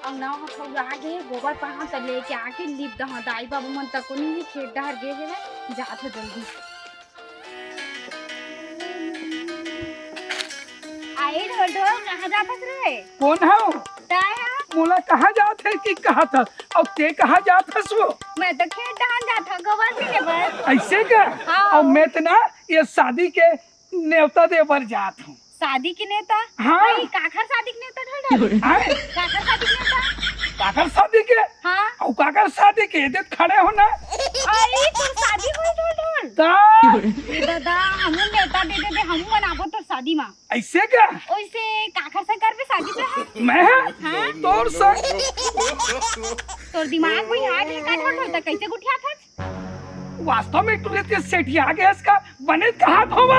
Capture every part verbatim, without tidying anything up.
अंगना ह खौरा गे, गोबर पाहा त लेके आके लीप दहा। दाई बाबू मन तको नहीं हे, खेत डहर गे हे, जात हो जल्दी। आई ढोल ढोल, कहाँ जात हस रे? कोन हव? ताय हा? मोला कहाँ जात हे कि कहाँ था? अउ ते कहाँ जात हस वो? मैं तो खेत डहर जात हूँ, गोबर पीने बर। ऐसे का? हाँ। अउ मैं तो ना ये शादी के नेवता दे बर जात हूँ। शादी के नेवता? हाँ। अरे, काखर शादी के नेवता ढोल ढोल? हाँ? काखर शादी के नेवता? काखर शादी के? हाँ। अउ काखर शादी के? देत खड़े हो ना। अरे, तोर शादी होई ढोल ढोल? ता? ए दादा, हमू नेवता दे देबे, हमू मन आबो तोर शादी मा। ऐसे का? ओइसे काखर से करबे शादी तो है? मैं? हाँ। तोर संग? तोर दिमाग में हाथ है का ढोल ढोल, त कैसे गुठियात हस? वास्तव में टुरे ते सेठिया गे हस का? बने कहात हव।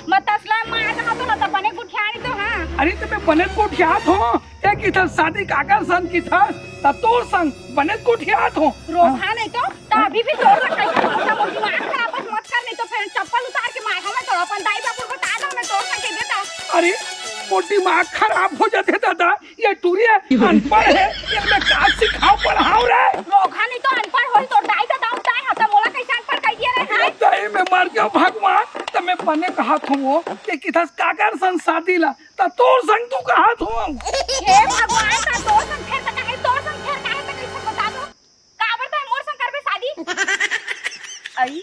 मत असला मार कहा तो ना, त बने गुठियानी तो हाँ। अरे त मैं बने गुठियात हूँ। ते किथस शादी काकर संग किथस, त तोर संग बने गुठियात हूँ। रोहा नहीं तो, त अभी भी तोर संग कैसे होता? मोर दिमाग खराब मत, मत कर, नहीं तो फिर चप्पल उतार के मार हमें तो अपन दाई बाबू बता दो, मैं तोर संग के देता। अरे, मोर दिमाग खराब हो जाथे दादा। ये टुरी अनपढ़ हे, ये मैं का सिखाव पढ़ाव रे? रोखा नहीं तो अनपढ़ होई, तोर दाई तो दाऊ दाई हा, त मोला कैसे अनपढ़ कह दिया रे, अरे हैं? दाई, मैं मर गया भगवान, त मैं बने कहात हूँ वो, ते किथस काकर संग शादी ला, त तोर संग तू कहात हूँ। हे भगवान, त तोर संग फेर त काहे, तोर संग फेर काहे त कैसे बता दो, काबर त मोर संग करबे शादी? आई,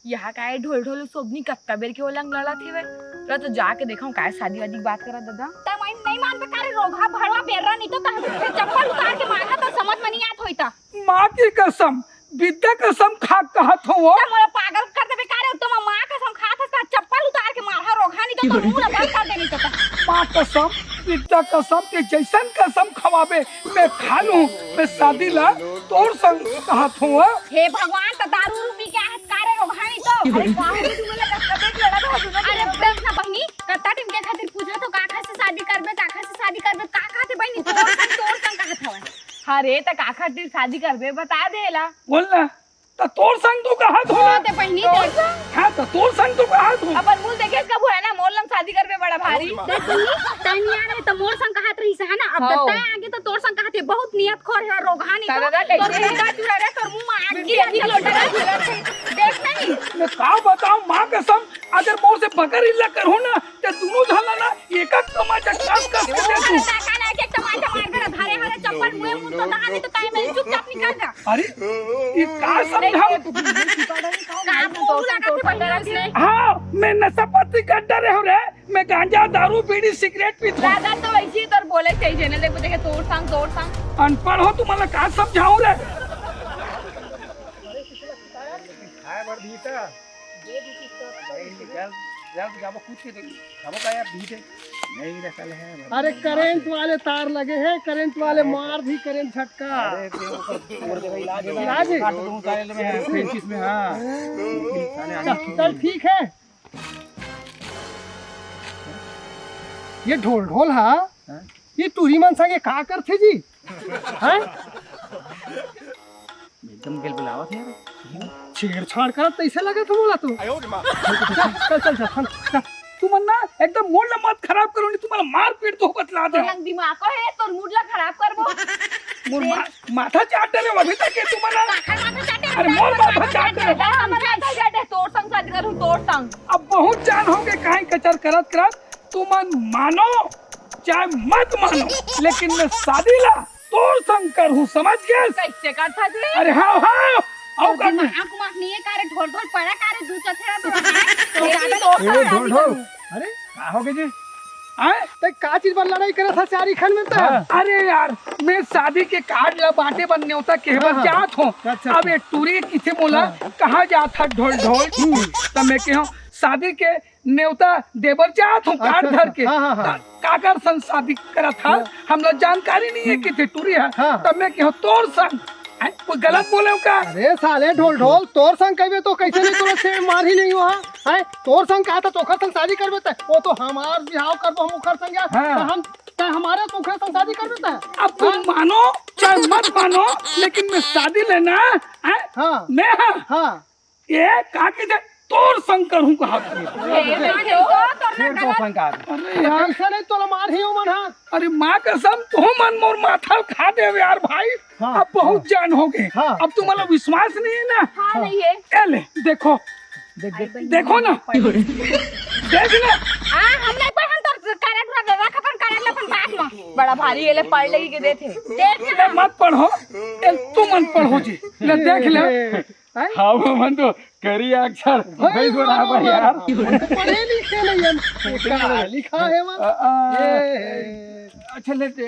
यहाँ का है ढोल ढोल सोबनी कत्ता बेर के ओलंग लड़त हेवय। ल तो जाके देखो काय शादी वादी की बात करत दादा। त मैं नहीं मानबे का रे रोगहा भड़वा बेर्रा, नहीं तो तहन चप्पल उतार के मारहा त समझ में नहीं आत होई त। माँ की कसम, विद्या कसम खा कहत हो वो। त मोला पागल कर देबे का रे, तुम माँ कसम खात हस त चप्पल उतार के मारहा रोगहा, नहीं तो तोर मुंह ला बंद कर देनी तो। माँ कसम, विद्या कसम के जैसन कसम खवाबे, मैं खा लूं, मैं शादी ला तोर संग कहत हूँ। हे भगवान, त दारू उरू पी के आहत का रे रोगहा नहीं तो। अरे बाहर भी तुम्हें लगा कबे लड़ा था दोनों। अरे देख ना बहनी, कत्ता टिम के खातिर पूछा तो काखा से शादी करबे, काखा से शादी करबे, का कहते बहनी, तोर संग, तोर संग कहत हवय। अरे त काखा खातिर शादी करबे बता देला। बोल ना। त तोर संग तो कहत हो। सुनो ते पहिनी तोर ते। संग? हाँ, त तोर संग तो कहत हो। अपन मुंह देखे इसका बुआ है ना, मोर लंग शादी करबे बड़ा भारी। देख पहिनी, तैं नहीं आ रहे त मोर संग कहत रही से, है ना? अब हौ। त तैं आगे त तोर संग कहत हे, बहुत नियत खोर है, रोगहानी तो। दादा, तोर कैसे? मुंह का चुरा रे, तोर मुंह में आग गिरा, चुरा रे। देख नहीं। मैं का बताऊं, माँ कसम, अगर मोर से बकर इल्ला करहू ना, ते दुनों झन ला ना एक एक तमाचा कस कस के दे दूं। अरे काका ना, एक एक तमाचा मार दे रे, धरे हरे चप्पल मुए मुंह तो दहा नहीं तो तैं मेरी चुपचाप निकल जा। अरे, ये का समझाऊं? का मुंह लगा थे बहिनी उसने? हाँ, मैं नशा पत्ती कर डरे हो रे। मैं गांजा, दारू, बीड़ी, सिगरेट पीता हूँ। दादा तो वैसे ही तोर बोले चाहिए ना, देखो देखे तोर संग, तोर संग। अनपढ़ हो, तुम्हारा का समझाऊं रे? खाए बर भी त। जल्द, जल्द जाबो, कूद के देखी। खाबो का यार, भीड़ है। नहीं रे, साले हैं। अरे, करंट वाले तार लगे हैं, करंट वाले मार भी, करंट झटका। अरे, ते ऊपर, ऊपर के भाई इलाज है। इलाज है? काट दूं साले में है, पेंचिस में, हाँ। लेकिन साले आने चल, चल, ठीक है। ये ढोल ढोल हा, हाँ? ये टूरी मन संगे का करथे जी? हैं? एकदम गिलबिलावत हे यार। छेड़छाड़ करत तइसे लगत हे मोला तो। चल, चल, चल, चल, चल। तुमन ना एकदम मूड ला मत खराब करो, नहीं तुम्हारा मार पीट तो बतला दे। तोर लंग दिमाग को है, तोर मूड ला खराब करबो। मोर मा-, माथा चाट डरे हो अभी तक के तुमन ना। काखर माथा चाटे? अरे मोर माथा चाट डरे हो। हमर माथा चाटे, तोर संग शादी करूँ, तोर संग। अब बहुत जान हो गए काहे कचर करत करत, तुमन मानो चाहे मत मानो, लेकिन मैं शादी ला तोर संग करहूँ, समझ गेस? कैसे करथस रे? अरे हाँ, हाँ, अउ तोर कर दिमाग उमाग नहीं है का रे, ढोल ढोल पड़ा का रे, दू चथेरा तो रहा है। तो ए, ज्यादा तो ए, ढोल ढोल। अरे, का हो गए जी? आए? ते का चीज बर लड़ाई करत हस यार, इखन में त? हाँ। अरे यार, मैं शादी के कार्ड ला बांटे बर नेवता कहे बर हाँ, हाँ। जात हूँ। अच्छा, अब अच्छा। ये टूरी किथे मोला हाँ। कहाँ जात हा ढोल ढोल? हम्म। त मैं कहूँ शादी के नेवता देबर जात हूँ, कार्ड अच्छा, धर के। हाँ, हाँ, हाँ। का-, काकर संग शादी करत हा, हाँ। हमला जानकारी नहीं है, हम्म। किथे टूरी है। हाँ। तब मैं कहूँ, तोर संग। हैं? कोई गलत बोले हो का? अरे साले ढोल ढोल, तोर संग कहबे तो कैसे नहीं, तोला छेड़ मार ही नहीं हुआ, हैं? तोर संग कहा था, तोखर संग शादी करबे त, वो तो हमार बिहाव करबो हम ओखर संग यार, हाँ। त हम, त हमारे तो ओखर संग शादी करबे त। अब तुम हाँ? मानो, चाहे मत मानो, लेकिन मैं शादी लेना, हैं? हाँ। मैं हाँ। हाँ। ए, का कहिथे? तोर संग करहूँ कहा था। ए, ए, तो तोर फिर तो संग आ। अरे यार, ऐसा नहीं तोला मारही ओमन हा। अरे माँ कसम, तुमन मोर माथा खा देव यार भाई। हाँ, अब बहुत हाँ। जान हो गए। हाँ। अब तुम्हारा विश्वास नहीं है ना? हाँ, नहीं है। ए ले, देखो। देख, देख। देखो ना। देख ना। हाँ, हम नहीं पढ़न तो करंट रख, रख अपन करंट ला अपन पास में। बड़ा भारी ये ले पढ़ लेगी के देथे। देख ए, ना। मत पढ़ो। ए, तुमन पढ़ो जी। ले देख ले। हैं? हाँ, वो मन तो करिया अक्षर। भाई, भाई, बराबर यार। हम तो पढ़े लिखे नहीं हम। ये का लिखा है वहाँ? अ, अ, ये, अच्छा, ले दे।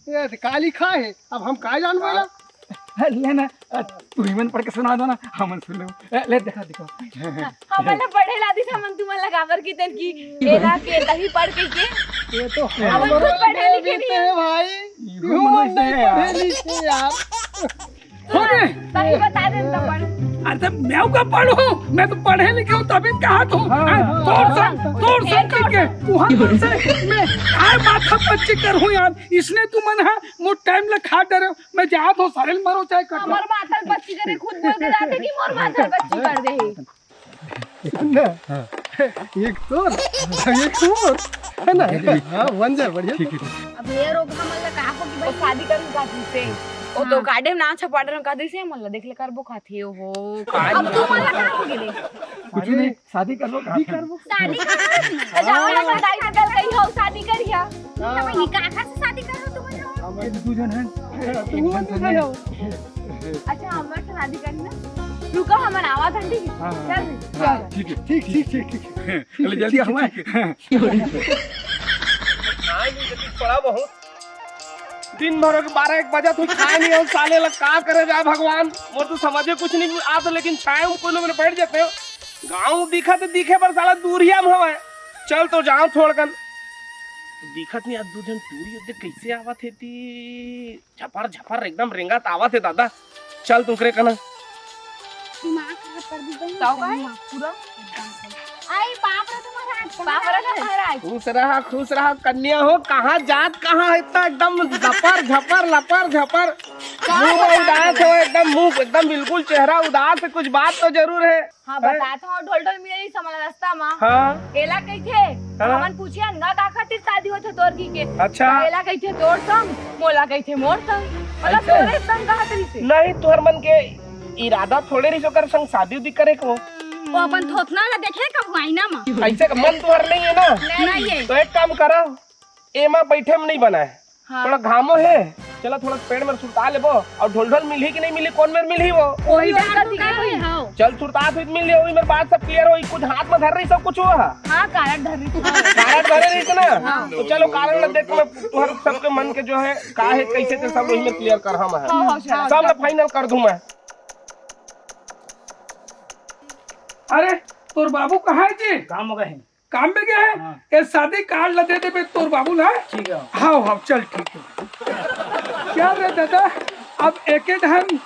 ये तो का लिखा है? अब हम का जानबो ला? ले ना, अ, तुमन पढ़ के सुना दो ना, हमन सुन लेबो। ए, ले, देखा, देखा। हमन ला पढ़े ला दिस, हमन तुमन ला काबर की तेन की एला के तही पढ़ के के। ये तो अब हम हमरो खुद पढ़े लगे लिखे बीते नहीं। हैं भाई। इहो हमन मन ऐसे हमन है यार। पढ़े लिखे यार। हो गए। तभी बता दे तो पढ़। अरे मैं का पढ़ूं, मैं तो पढ़े लिखे हूँ, तभी कहा तू। हाँ, हाँ, हाँ, तोर हाँ, संग, हाँ, तोर संग ठीक है। तू हम से मैं काय माथा पच्ची कर हूँ यार, इसने तू मन हा मोर टाइम ला खा डरे। मैं जात हूँ, सारे मरो चाहे कटो। हमर माथा पच्ची करे, खुद बोल के जाते कि मोर माथा पच्ची कर दे है। सुन ना, एक तोर, एक तोर, है ना? हाँ, बन जाए, बढ़िया। ठीक है, ठीक है। अब ये रोग हमन ला का हो कि वो भाई शादी करूँ का तुझसे? वो तो हाँ। काटे में ना छपा डरम का तुझसे, हमन ला देख ले करबो खाती हो। अब तू मन ला का हो गे? कुछ नहीं, शादी करबो, शादी करबो। शादी करबो? अच्छा, हमन ला बताई तो गल गई हो, शादी करिया। हाँ। तो भाई, का से शादी करो तुम लोग? हम एक दू जन हैं। तू दू जन हो। अच्छा, हमर से शादी करना। रुको, हमर आवाज है, ठीक है? हाँ, हाँ, चल, हाँ। चल। ठीक है, ठीक, ठीक, ठीक, ठीक। चले, जल्दी आओ, ठीक है, ठीक है। हाँ, ये जल्दी पड़ा बहुत। दिन भर के बारह एक बजे तक खाए नहीं हो, साले ला का करे जाए भगवान, मोर तो समझे कुछ नहीं आता, लेकिन छाए में कोनो मेरे बैठ जाते हो। गाँव दिखा तो दिखे पर साला दूरिया में हवा है। चल तो जाओ थोड़कन। दिखत नहीं, आज दू झन टूरी ओदे कैसे आवत हे ती? झपर झपर एकदम रेंगत आवत हे दादा। चल तुकरे कना। दिमाग खराब कर दी गई। ताऊ का है? पूरा? आई बाप रे तुम्हारा आज, बाप रे तुम्हारा आज। खुश रहा, खुश रहा कन्या हो। कहाँ जात कहाँ है इतना एकदम झपर झपर लपर झपर। मुंह में उदास हो एकदम, मुंह एकदम बिल्कुल चेहरा उदास है। कुछ बात तो जरूर है। हाँ, हैं? बतात हूँ, ढोल ढोल मिले रहिस हमला रास्ता मा। हाँ। एला कहिथे, हाँ। हमन पूछिया, "न का खातिर शादी होथे तोर की के?" अच्छा। त एला कहिथे, "तोर संग," मोला कहिथे, "मोर संग।" मतलब, ऐसे? तोरे संग कहत रहिसे। नहीं, तुहर मन के इरादा थोड़े रहिस ओकर संग शादी उदी करे को। वो अपन थोथना ला देखे कब आईना मा। ऐसे का मन तुहर नहीं है ना? नहीं है। तो एक काम करा, एमा बैठे में नहीं बना है। हाँ। थोड़ा घामो है, चला थोड़ा पेड़ में सुलता लेबो, और ढोल ढोल मिलही कि नहीं मिलही, कौन में मिलही वो? वही डर का दिखे भाई। हाँ। चल सुलता फिर मिल लियो, वही मेरे बात सब क्लियर हो, कुछ हाथ में धर रही सब कुछ हुआ है। हाँ, कारड धर रही थी। कारड धरे रही थी ना? हाँ। तो चलो कारड ना देख, मैं तुम्हारे सबके मन के जो है, का है, कैसे थे सब वही में क्लियर कर हम है। हाँ, हाँ, चलो। सब ना फाइनल कर दूं मैं। अरे, तोर बाबू कहाँ है जी? काम में गए हैं। काम में गया है? हाँ। ये शादी कार्ड ला दे देबे तोर बाबू ला। ठीक है। हाँ, हाँ, चल ठीक है। क्या रे दादा, अब एके ठन,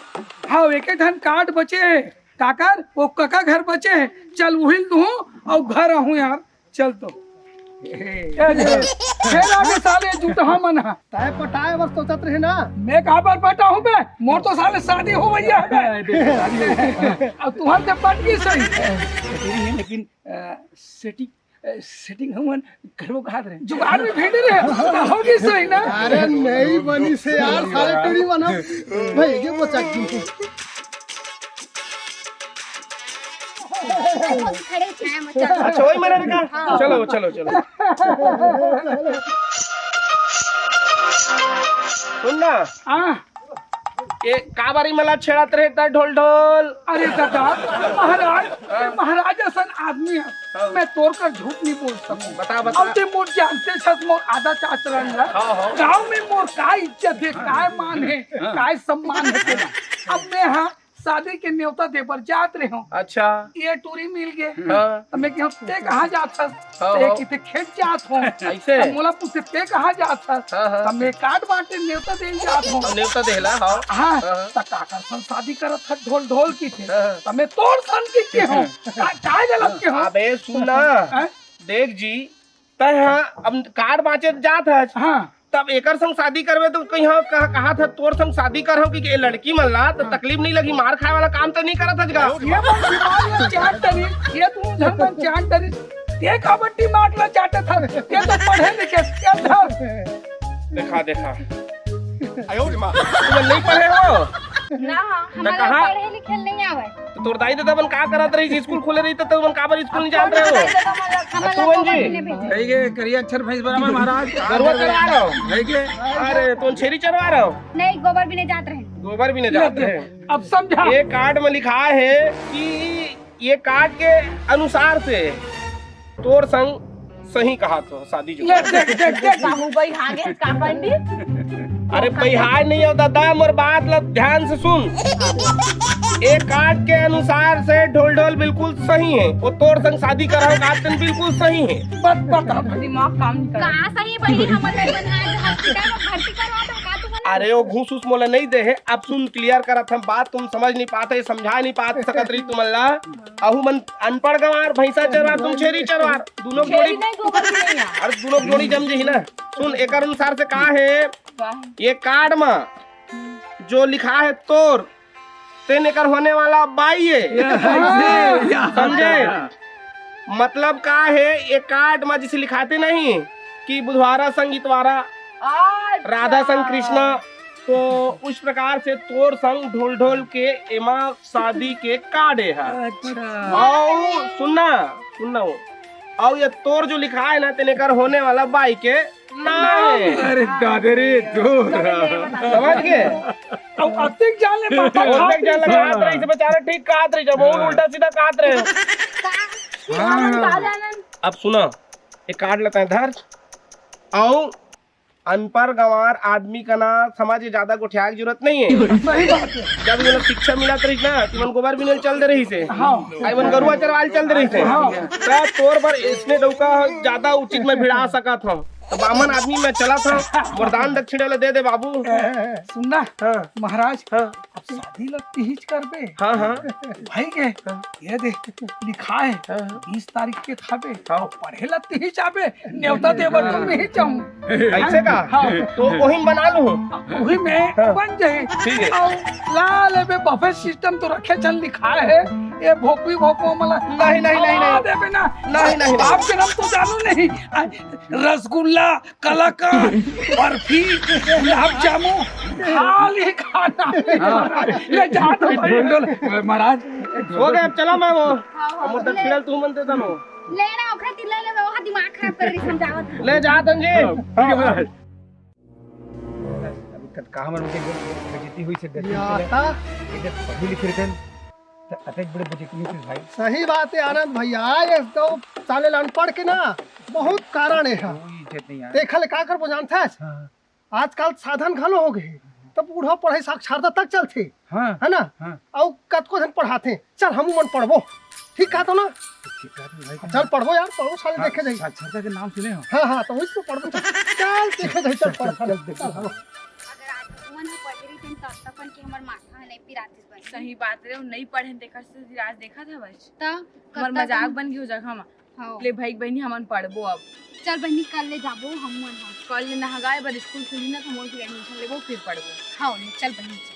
हाँ, एके ठन कार्ड बचे है। काकर, वो कका घर बचे है। चल उहिल दूँ और घर आहूँ यार। चल तो। ए, ए, ए, फिर आगे साले जूठहा मन हा। तय पटाए बर सोचत रहे ना। मैं कहाँ पर पटा हूँ बे? मोर तो साले शादी हो गई है बे। अब तुम्हारे से पट गई सही। तेरी है लेकिन, अ, सेटिंग, अ, सेटिंग हमन करबो कहात रहे। जुगाड़ में भेंटे रहे, तो होगी सही ना? अरे नहीं बनी से यार, साले टूरी बनाओ। भाई, ये वो चक दी। अच्छा, वही मेरे का? हाँ। चलो, चलो, चलो। सुन ना। हाँ। ये काबारी मला छेड़त रहता ढोल ढोल। अरे दादा, महाराज, हाँ। महाराज असन आदमी है। हाँ। मैं तोर कर झूठ नहीं बोल सकूं। बता, बता। अब ते मोर जानते छस मोर आदत आचरण ला। हाँ, हाँ। गांव में मोर का इज्जत है, हाँ। काय मान है, हाँ। काय सम्मान है तेरा। अब मैं हाँ शादी के न्योता दे बर जात रहे हूँ। अच्छा। ये टूरी मिल गए। हाँ। तो मैं कहूँ, "ते कहाँ जात हस?" हाँ, ते हाँ। किते खेत जात हूँ। ऐसे? तो मोला पूछे, "ते कहाँ जात हस?" हाँ, हाँ। तो मैं कार्ड बांटे न्योता दे जात हूँ। न्योता देला, हाँ। हाँ, हाँ। तो काकर संग शादी करत हस ढोल ढोल की थे। हाँ। तो मैं तोर संग की के हूँ। का-, काय गलत के हूँ? अबे सुन ना। हाँ? देख जी, तय हाँ, अब कार्ड बांचे जात हस। हाँ। तब एकर संग शादी करबे तो कहीं हाँ कहा, कहा था तोर संग शादी कर हो कि ये लड़की मन ला तो हाँ। तकलीफ नहीं लगी, मार खाए वाला काम तो नहीं करत हस गा। ये बात दिमाग में चाट डरी, ये तू झन मन चाट डरी। ते काबर दिमाग ला चाटत हस? ते तो पढ़े लिखे हस, के धर। देखा, देखा। तुमन नहीं पढ़े हो? ना, हमन कहाँ? पढ़े लिखे नहीं आवे। तो तोर दाई ददा मन का करत रही? स्कूल खुले रही तो तुमन काबर स्कूल नहीं जात रहे हो? हमन ला तू गोबर जी? नहीं भेजे। कही के करिया अक्षर भैंस बराबर महाराज। गरुआ चरवा रहे हो? कही के अरे, तुम छेरी चरवा रहे हो? नहीं, गोबर भी नहीं जात रहे। गोबर भी नहीं जात रहे। अब समझा। ये कार्ड में लिखा है कि ये कार्ड के अनुसार से तोर संग सही कहा तो शादी जो। ले, देख, देख, देख। बाबू भाई, हाँ गे, का पंडित? अरे, भाई, हाँ नहीं हो दादा, मोर बात ला ध्यान से सुन। एक कार्ड के अनुसार से ढोल ढोल बिल्कुल सही है, वो तोर संग शादी कराओ का दिन बिल्कुल सही है। बस, बस, अब दिमाग काम नहीं कर। कहाँ सही बनी? हमर लइका मन आज हॉस्पिटल में भर्ती करवा दो, का तुमन? अरे, वो घूस उस मोला नहीं दे है। अब सुन, क्लियर करत हम बात, तुम समझ नहीं पाते, समझा नहीं पाते सकत रही तुमन ला। अहू मन अनपढ़ गंवार, भैंसा चरवार, तुम छेरी चरवार, दोनों जोड़ी। नहीं, गोबर भी नहीं है। अरे, दोनों जोड़ी जम जही ना। सुन, एकर अनुसार से का है, वाह। ये कार्ड में जो लिखा है तोर, तेन एकर होने वाला बाई है। समझे? मतलब का है, ये कार्ड में जिसे लिखाते नहीं कि बुधवारा संग इतवारा, अच्छा। राधा संग कृष्णा, तो उस प्रकार से तोर संग ढोल ढोल के एमा शादी के कार्ड है। अच्छा। और सुनना, सुनना वो, और ये तोर जो लिखा है ना, तेन एकर होने वाला बाई के नाम है। अरे दादा रे, तू समझ गए? अब अतिक जान ले, माथा ओतेक जान लगा हाथ रही से बेचारा ठीक कहत रही, जब वो उल्टा सीधा कहत रहे। हाँ। अब सुना, एक कार्ड लेता है धर, आओ। अनपढ़ गंवार आदमी का ना समाज में ज्यादा गोठियाए की जरूरत नहीं है। सही बात है। जब ये लोग शिक्षा मिलत रही ना, तो मन गोबर भी नहीं चल दे रही से। हाँ। आई मन गरुआ चरवाल चल दे रही से। हाँ। तो तोर पर इसने डौका ज्यादा उचित में भिड़ा सकत हूँ। तो बामन आदमी में चला था, वरदान दक्षिणा ला दे दे बाबू। सुनना, हाँ। महाराज, हाँ। अब शादी ला तिहिच करबे। हाँ, हाँ। भाई के, हाँ। ये दे, लिखा है, हाँ, हाँ। बीस तारीख के थाबे, हाँ। पढ़े ला तिहिच आबे, नेवता देवर तुम नहीं चाहूँ। ऐसे का? हाँ। तो वही बना लूँ। वही में हाँ। बन जाए। ठीक है। और ला लेबे buffet system तो रखे चल लिखा है, ये भोकवी भोकवा मला। नहीं, नहीं, नहीं, नहीं। ला देबे ना। नहीं, नहीं, नहीं। आप जन्म तो जानू नहीं। आ, रसगुल्ला, कलाकंद, बर्फी, गुलाब जामुन, खाली खाना। हाँ। ले जा तो भाई। ढोल, ढोल, महाराज। हो गए, अब चला मैं वो। हाँ, हाँ, अब ले। दक्षिणा तू मन देता नो। ले ना, ओखरे दिल ले, वो दिमाग खराब कर रही, समझावत। ले जा तंजी। ठीक है महाराज। अभी तक कहाँ मन के बेइज्जती हुई से गलती या से था। ये जब पढ़ी लिखी रहते हैं, तो अतेक बड़े बेइज्जती नहीं थी भाई। सही बात है आनंद भैया, आज तो साले ला अनपढ़ के ना बहुत कारण है। कोई इज्जत नहीं यार। देखा ले का करबो जानथस? हाँ। आजकल साधन घलो हो गए, तो बूढ़ा पढ़े साक्षरता तक चलथे, हाँ। है ना? हाँ। अउ कतको झन पढ़ाथे, चल हमू मन पढ़बो, ठीक कहा तो ना? ठीक कहा तो भाई। चल पढ़बो यार, पढ़बो साले हाँ, देखे जाई। साक्षरता के नाम सुने हो? हाँ, हाँ, तो वही तो पढ़बो, चल, चल देखे जाई, चल पढ़, चल, चल, चल। अगर आज तुमन ह पढ़े रहितेन, तब तक के हमर माथा ह नहीं पिरातिस बन। सही बात रे, नहीं पढ़े तेकर से आज देखा था बस। त हमर मजाक बन गई हो जगह में। हाँ। ले भाई बहनी, हमन पढ़बो अब। चल बहनी, कल ले जाबो हम मन ह। कल ले नहगाए बर स्कूल खुली ना, तो हम लोग फिर एडमिशन लेबो, फिर पढ़बो। हाँ, ले चल बहनी, चल।